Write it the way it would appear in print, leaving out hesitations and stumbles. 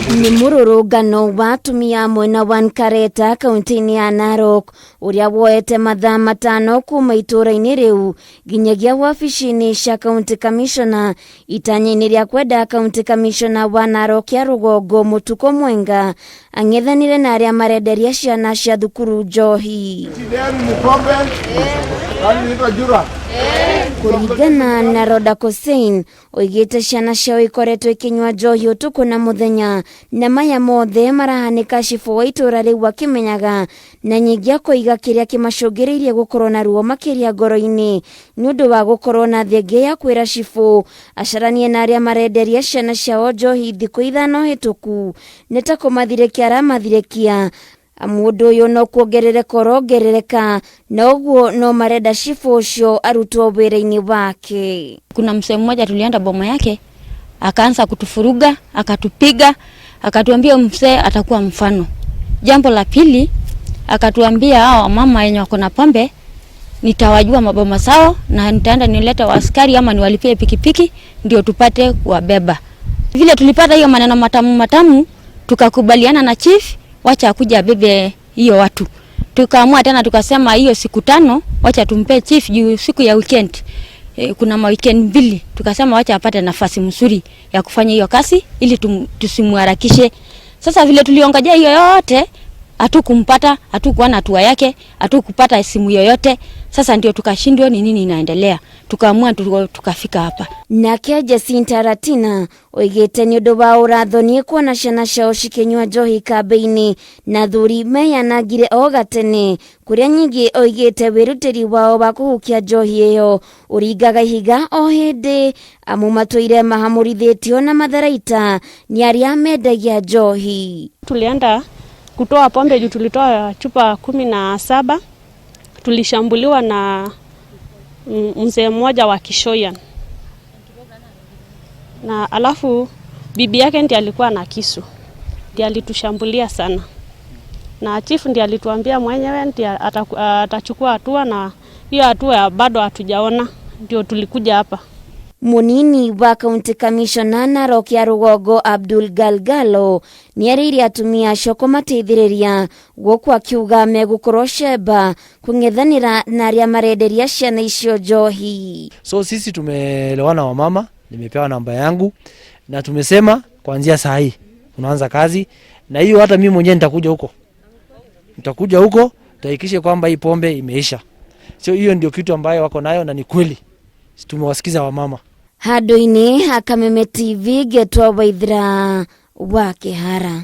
Nĩ mũrũrũngano wa atumia mwena wa Nkareta kaunti-inĩ ya Narok ũrĩa woete mathaa 5 kuma itũũra-inĩ rĩu nginyagia wabici-inĩ cia county commissioner itanya-inĩ rĩa kwenda county commissioner wa Narok ya rũgongo Mũtukũ Mwenga ang'ethanĩre na arĩa marenderia ciana cia thukuru njohi. Kũringana na Roda Kosein, oigĩte ciana ciao ikoretwo ikinyua njohi ũtukũ na mũthenya, na maya mothe marahanĩka cibũ wa itũũra rĩu akĩmenyaga, na nyingĩ akoiga kĩrĩa kĩmacũngĩrĩirie gũkorwo na ruo makĩria ngoro-inĩ nĩ ũndũ wa gũkorwo na thenge ya kwĩra cibũ acaranie na arĩa marenderia ciana ciao njohi thikũ 5 hĩtũku nĩ ta kũmathirĩkia aramathirĩkia. Mũndũ ũyũ no kuongerereka ũrongerereka, na ũguo no marenda cibũ ũcio arutwo wĩra-inĩ wake. Kuna mzee mmoja tulienda boma yake, akaanza kutufuruga, akatupiga, akatuambia mzee atakuwa mfano. Jambo la pili, akatuambia hao mama wenye wako na pombe nitawajua maboma sao na nitaenda nilete askari ama niwalipie pikipiki ndio tupate kuwabeba. Vile tulipata hiyo maneno matamu matamu, tukakubaliana na chief wacha akuja abebe hiyo watu. Tukaamua tena tukasema hiyo siku 5 wacha tumpe chief juu siku ya weekend. Kuna ma weekend 2, tukasema wacha apate nafasi mzuri ya kufanya hiyo kazi ili tusimuharakishe. Sasa vile tuliongojea hiyo yote hatukumpata, hatukuwa na hatua yake, hatukupata simu yoyote. Sasa ndio tukashindwa ni nini inaendelea. Tukaamua tukafika hapa. Nake Jacinta Ratina oigĩte nĩ ũndũ wa ũrathoni kuona ciana ciao cikĩnyua njohi kambĩ-inĩ na thuri meyanangire o gatene, kũrĩa nyingĩ oigĩte wĩrutĩri wao wa kũhukia njohi ĩyo ũringaga ihiga o hĩndĩ, amu matũire mahamũrithĩtio na matharaita nĩ arĩa mendagia njohi. Tulienda kutoa pombe juu tulitoa chupa 17, tulishambuliwa na mzee mmoja wa Kishoyan. Na alafu bibi yake ndiye alikuwa na kisu, ndiye alitushambulia sana. Na chief ndiye alituambia mwenyewe ndiye atachukua hatua, na hiyo hatua bado hatujaona, ndio tulikuja hapa. Munini wa County Commissioner Narok ya Rũgongo Abdul Galgalo nĩarĩirie atumia acio kũmateithĩrĩria gũkũ akiuga megũkorwo cemba kũng'ethanĩra na arĩa marenderia ciana icio njohi. So sisi tumeelewana wamama, nimepewa namba yangu na tumesema kuanzia saa hii tunaanza kazi, na hiyo hata mimi mwenyewe nitakuja huko. Nitakuja huko tuhakikishe kwamba hii pombe imeisha. So hiyo ndio kitu ambayo wako nayo na ni kweli. Tumewasikiza wamama. Handũ-inĩ ha Kameme TV ngetwo Waithira wa Kĩhara.